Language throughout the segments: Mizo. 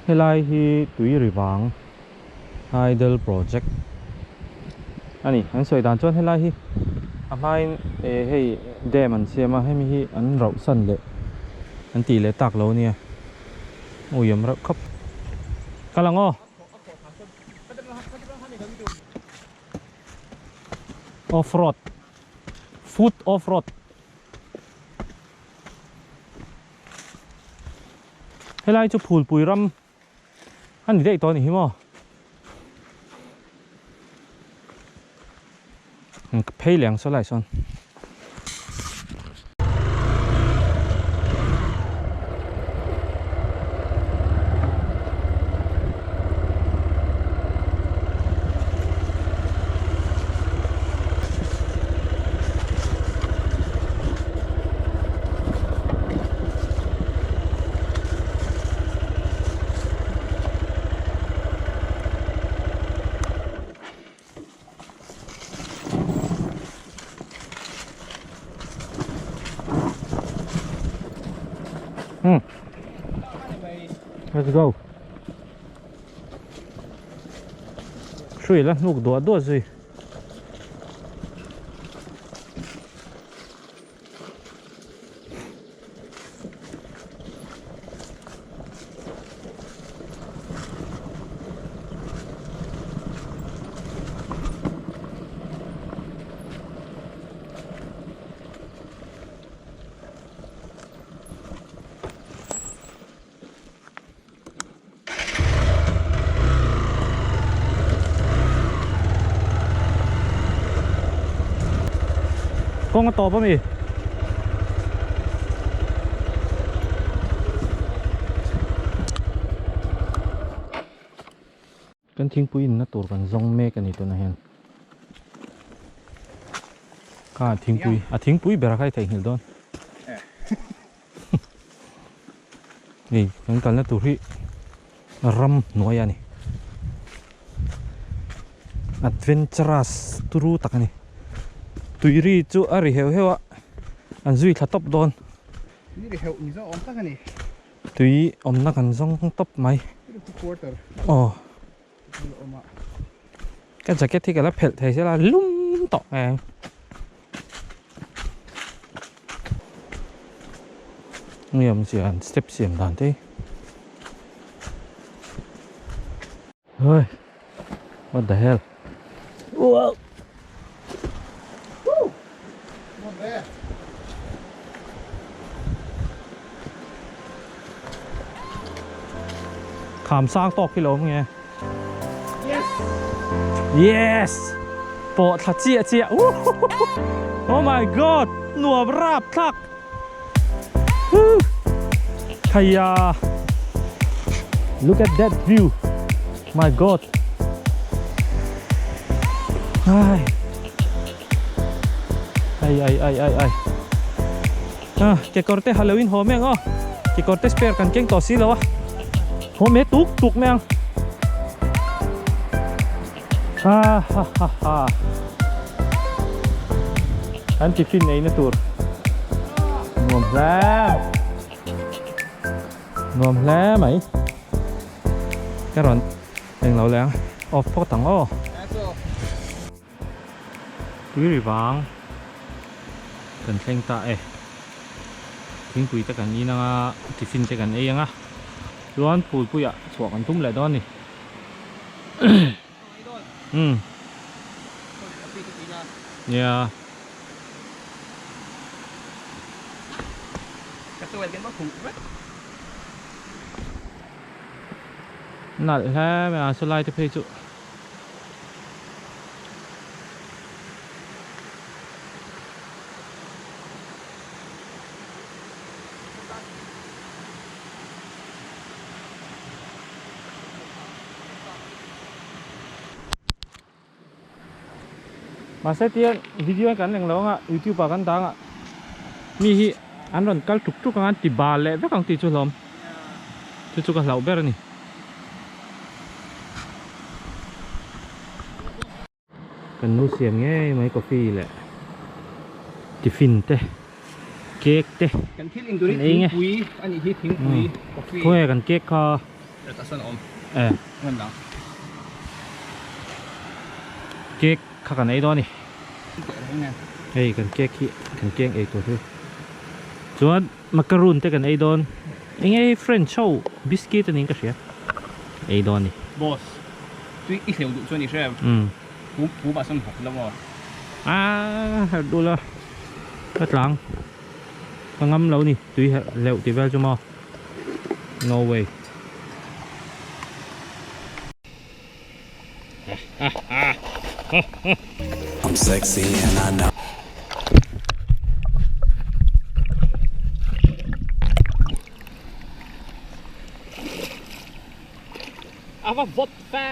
Helai hi tui ri vang Hydel Project a ni. An sawi dan chuan helai hi a hmain eh hei dam an siam a, hemi hi an rauh san leh an tih leh tak lo nia. Ui awm reuh khawp. Kal ang aw. Off road. Foot off road. Helai chu phulpui ram a ni daih tawh a ni hi maw? Phei leh ang saw lai sawn. Hmm. Let's go. Hrui la hnuk duah duah zui. Kawng a tawp a mi? Kan thingpui inna tur kan zawng mek a ni tunah hian. Kha thingpui, a thingpui ber a kha i theihnghilh dawn. Hei kan kalna tur hi ram hnuai a ni. Adventurous turu tak a ni. Tui ri chu a ri heuh heuh a, an zui thla tawp dawn. Tui ri heuh ni zawk awm tak a ni. Tui awmna kan zawng tawp mai. Aw. Ka jacket hi ka la phelh thei sela lum tawh em. Nge awm zia an step siam dan te hi. Hoi. What the hell. Wow. Kham sang tawk hi lo awm nge. Yes. Yes. Pawh thla chiah chiah. Oh my god. Nuam rap thlak. Khaya. Look at that view. My god. Ai. Ai ai ai ai ai. Ah, kekawr te Halloween haw mai ang aw. Kekawr te spare kan keng tawh si lo a. Haw mai tuk tuk mai ang. Ha ha ha ha. An tiffin ei na tur. Nuam hle. Nuam hle mai. Ka rawn englo leh ang. Off phawt ang aw. Tui ri vang kan thleng ta e. Thingpui te kan in anga tiffin te kan ei anga chuan phulpuiah chhuah kan tum leh dawn a ni. Umm nia. Nalh hle mai a saw lai te phei chu. Mahse tihian video kan leng lo anga youtube ah kan dang a mi hi an rawn kal tuk tuk anga an ti bal leh vek ang tih chu hlawm chu chu ka hlauh ber a ni. Kan nu siam ngei mai coffee leh tiffin te cake te Kan thil in tur hi thingpui a nih hi thingpui coffee Khawnge kan cake kha. Tah sawn a awm. E. Hman lang. Cake kha kan ei dawn a ni. Hei kan cake hi kan keng ei tur hi. Chuan macaroon te kan ei dawn. Eng nge French ho biscuit a niin ka hria. Ei dawn a ni. Boss, tui i hleuh duh chuan i hre em? Umm. Pu pu mah sawn hawk lo maw? Aaa herh duh la. Ka tlang. Ka ngam lo ni tui herh hleuh tih vel chu maw. No way. I'm sexy and I know. A va vawt fe!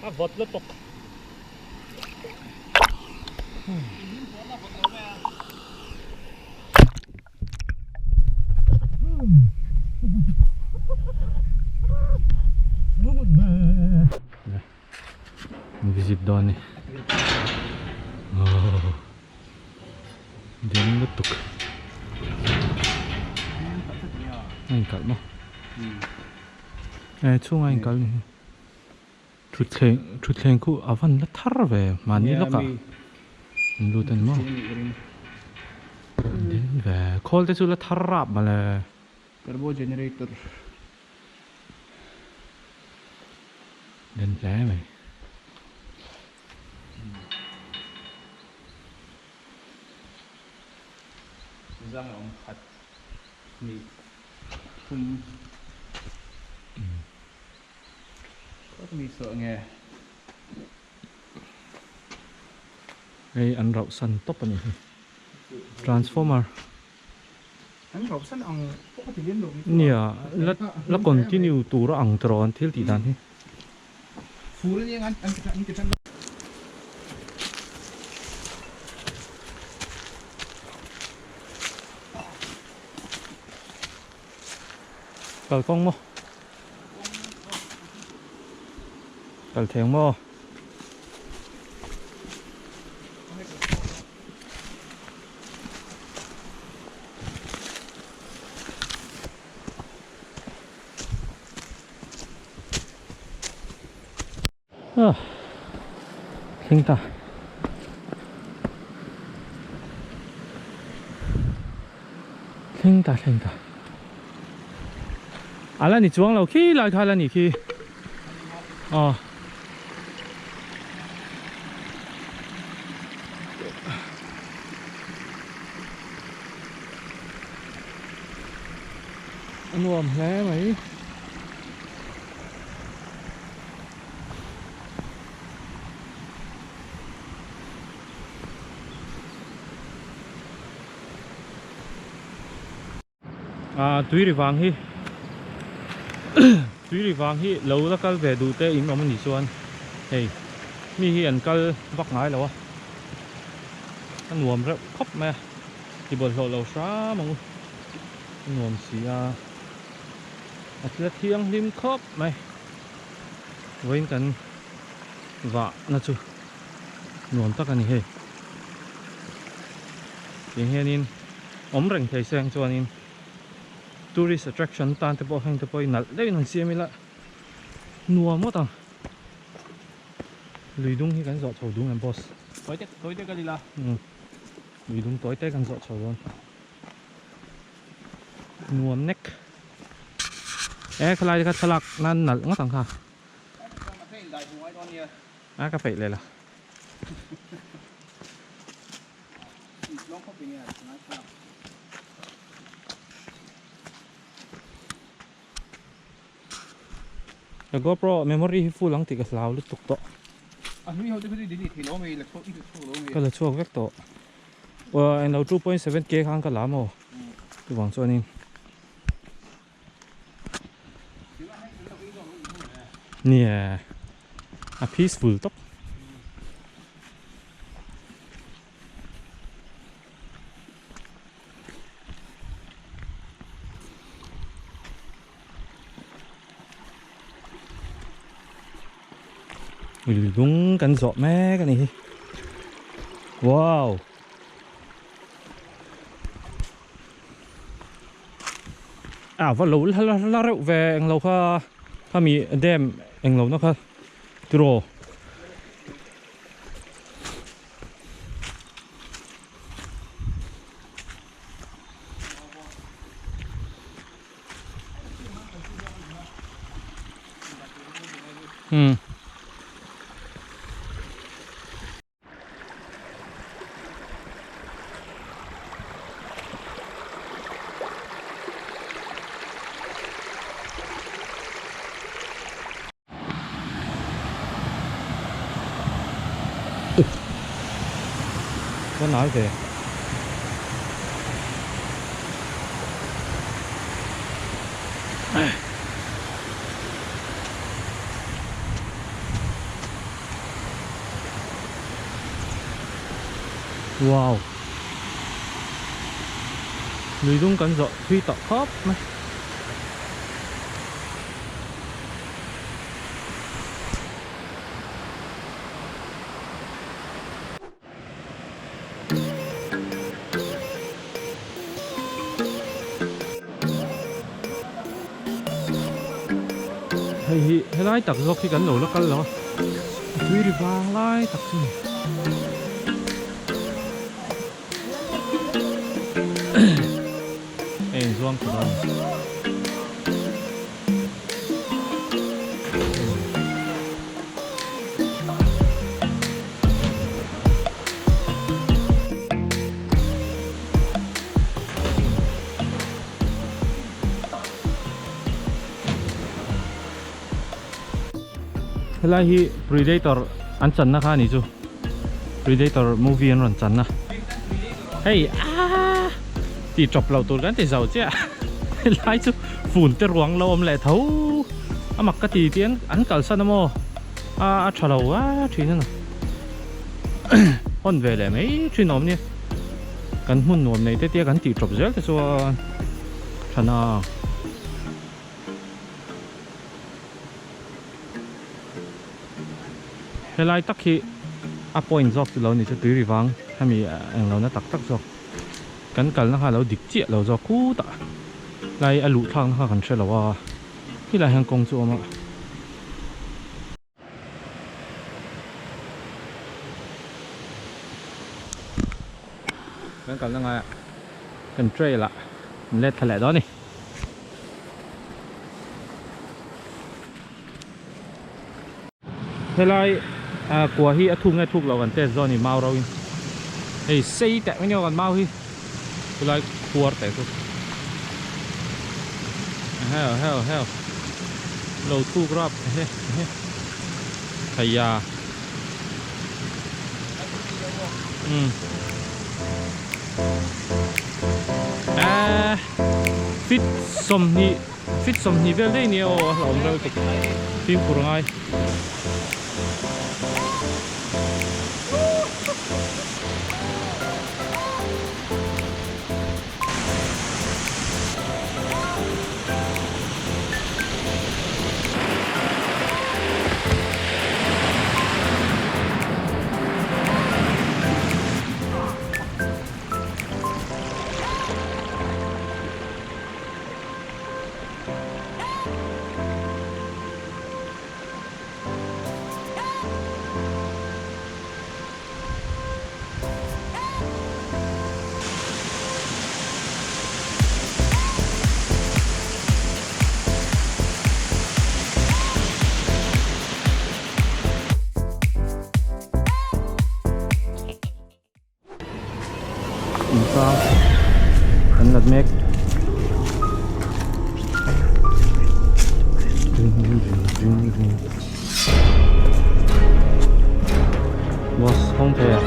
A vawt lutuk. Visit dawn ni. Oh. Den lutuk. A inkalh maw? Eh chhungah a inkalh ni hi. Thutthleng thutthleng khu a van la thar ve mahni lawkah an lut a ni maw? Den ve khawl te chu la thar rap mawle. Turbo generator. Den hle mai. Zang a awm khat hnih thum. Kawt mi saw nge. Hei an rauh san tawp a ni hi. Transformer. An rauh san ang pawh a ti lem lo ni chu. Nia, la la continue tur a ang tawh an thil tih dan hi. Fur a ni ang an an ti tan. Kalkawng maw? Kal theng maw? Ah, thleng ta. Thleng ta, thleng ta. Ala ni chuang lo khi lai kha ala ni khi. Aw. A nuam hle mai. Ah tui ri vang hi tui ri vang hi lo la kal ve duh te in awm anih chuan hei mi hi an kal vak ngai lo a a nuam reuh khawp mai a ti bawlhhlawh lo hram ang u a nuam si a a thil a thianghlim khawp mai vawiin kan vah na chu nuam tak a ni hei tiang hianin awm reng thei se ang chuanin tourist attraction tan te pawh heng te pawh hi nalh deuhin han siam ila nuam ngawt ang lui dung hi kan zawh chho dung em boss tawi tek tawi tek a ni la lui dung tawi tek kan zawh chho dawn nuam nek e khalai te kha thlalak nan nalh ngawt ang kha a ka peih leh la. Ka GoPro memory hi full ang tih ka hlau lutuk tawh. Ka la chhuak vek tawh. Aw englo 2.7k khan ka la maw chuvang chuanin. Nia a peaceful tawp. Lung kan zawh mek a ni hi. Wow! A va lo la la reuh ve englo kha khami dam englo na kha tiraw. Hmm. Có nói về Wow Lui dung kan zawh thui tawh khawp mai. Hei hi helai tak zawk hi kan lo la kal lo a a tui ri vang lai tak chu ni a inzuang ta dawn a ni. Helai hi Predator an channa kha a ni chu Predator movie an rawn channa hei aaa tih tawp loh tur kan ti zo chiah helai chu fun te ruang lo awm leh tho a mak ka ti tih an kalsan a maw a a tha lo a thin a ni hawn ve leh mai thin awm nia kan hmun nuam nei te tia kan tih tawp zel te chuan thana. Helai tak hi a point zawk chu lo ni chu tui ri vang hemi englo na tak tak zawk kan kalna kha a lo dik chiah lo zawk khutah lai a luh thlakna kha kan hre lo a khilai hian kawng chu a awm a. Kan kalna ngaiah kan trail ah an let thla leh dawn a ni. Helai kua hi a thuk nge thuk loh kan test dawn a ni mau rauhin. Hei sei teh mai nia kan mau hi chulai khuar teh chu. Heo heo heo lo thuk rap ehe ehe thaiya um eh fit sawmhnih fit sawmhnih vel daih nia aw a hlauhawm reuh tuk fimkhur ngai. Insang kan lat mek. Boss hawng thei a.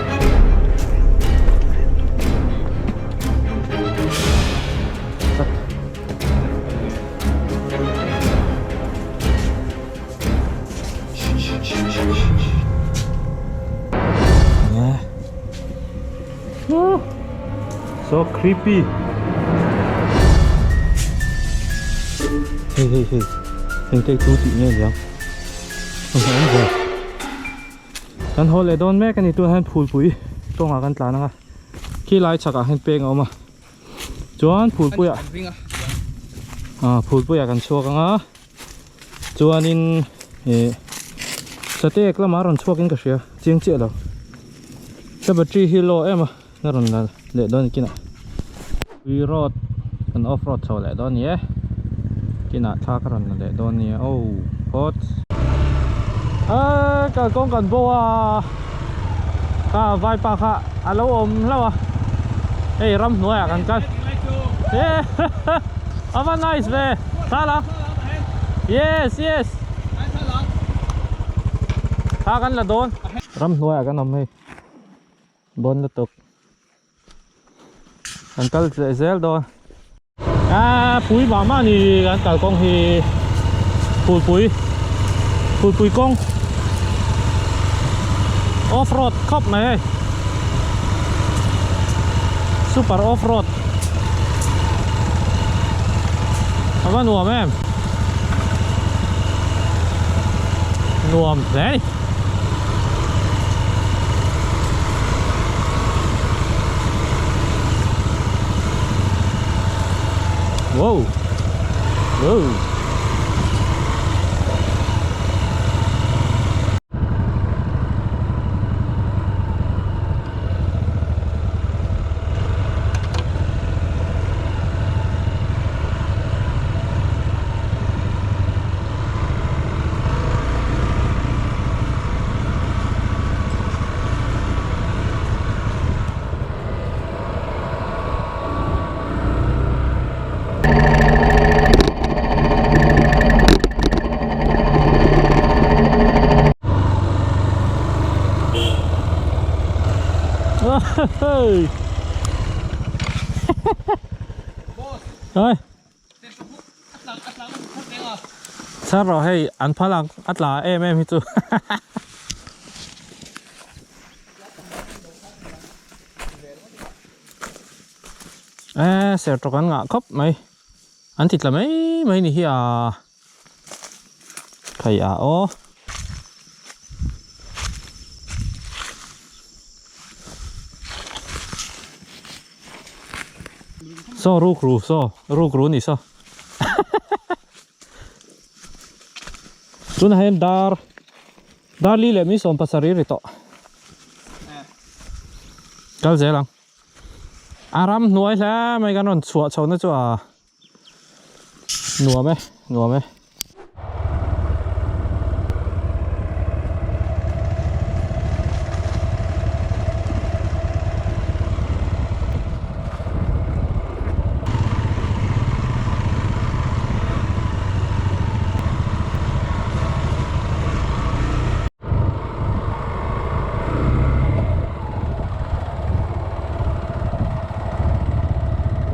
So creepy. Hei hei hei. Heng te tu tih nge niang. Awm ve. Kan haw leh dawn mek a ni tunah hian phulpui kawngah kan tlan ang a. Khi lai chhakah hian peng a awm a. Chuan phulpuiah. Ah phulpuiah kan chhuak ang a chuanin ih sateek lamah a rawn chhuakin ka hria chiang chiah lo ka battery hi low em a ka rawn la leh dawn a kinah tui road kan off road chho leh dawn a ni e kinah thla ka rawn la leh dawn a ni e oh hot ah kalkawng kan bo a kha vaipa kha a lo awm hlauh a hei ramhnuaiah kan kal a va nice ve thla yes yes thla kan la dawn ramhnuaiah kan awm hei. Bawn lutuk kan kal leh zel dawn ah pui mah mah ni kan kal kawng hi phulpui phulpui kawng off road khawp mai hei super off road a va nuam em nuam hle a ni. Wow. Wow. Hey. Chhar rawh hei an phal ang a tla em em hi chu e ser tawk an ngah khawp mai an ti tla mai mai ni hi a thei a aw. Saw rukru saw rukru ni saw tunah hian dar dar li leh mi sawm pasarih ri tawh kal zel ang a ram hnuai hle mai kan rawn chhuah chho na chu a nuam e nuam e.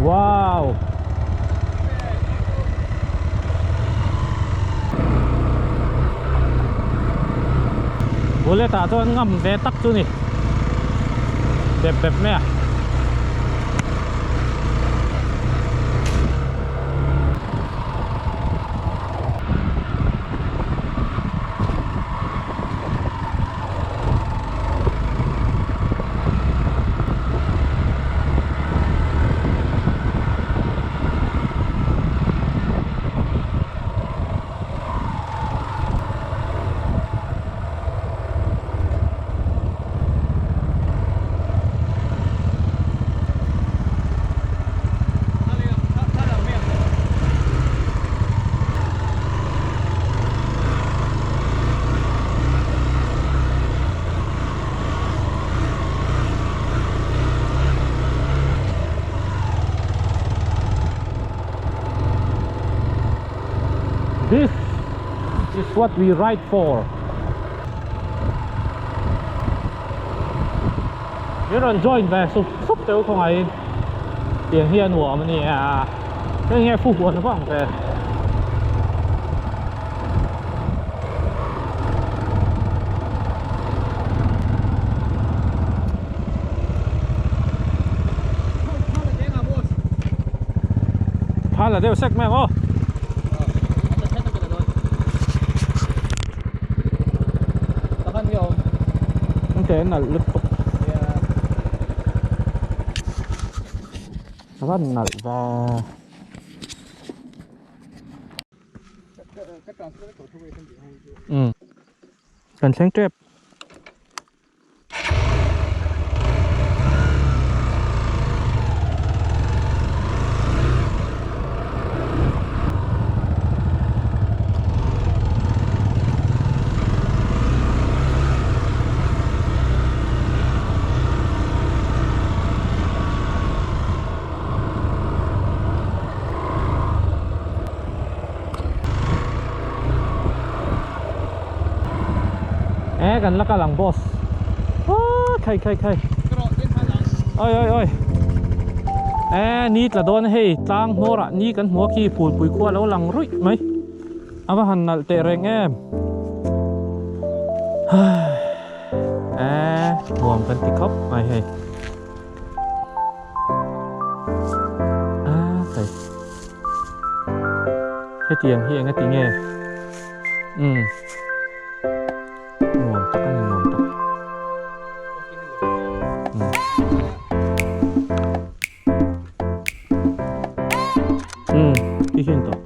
Wow. Bullet ah chuan ngam ve tak chu ni. Bep bep mai a. This is what we ride for. Min rawn join ve sup sup teuh khawngaihin tiang hi a nuam a nia heng hi a fu huan vang ve. Phal la deuh sek mai ang aw. Ang nalh lutuk. A van nalh ve. Umm kan thleng tep. E kan la kal ang boss Aww khai khai khai Oi oi oi E ni tla dawn hei tlang hmawr ah ni kan hmu a khi phulpui khua lo lang ruih mai a va han nalh teh reng em E nuam kan ti khawp mai hei. A kai hetiang hi enga ti nge umm nuam tak a ni nuam tak umm umm ti hian tawh.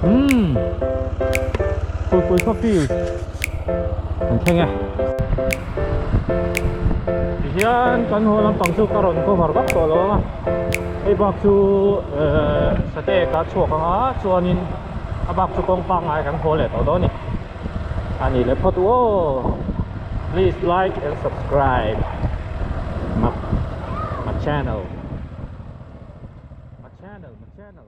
Umm Pui pui field an thleng e tihian kan haw lampang chu ka rawn cover vak tawh lo ang a hei bak chu ehh sate ka chhuak ang a chuanin a bak chu kawng pangngai kan haw leh tawh dawn a ni a ni leh phawt u aw please like and subscribe my my channel my channel my channel.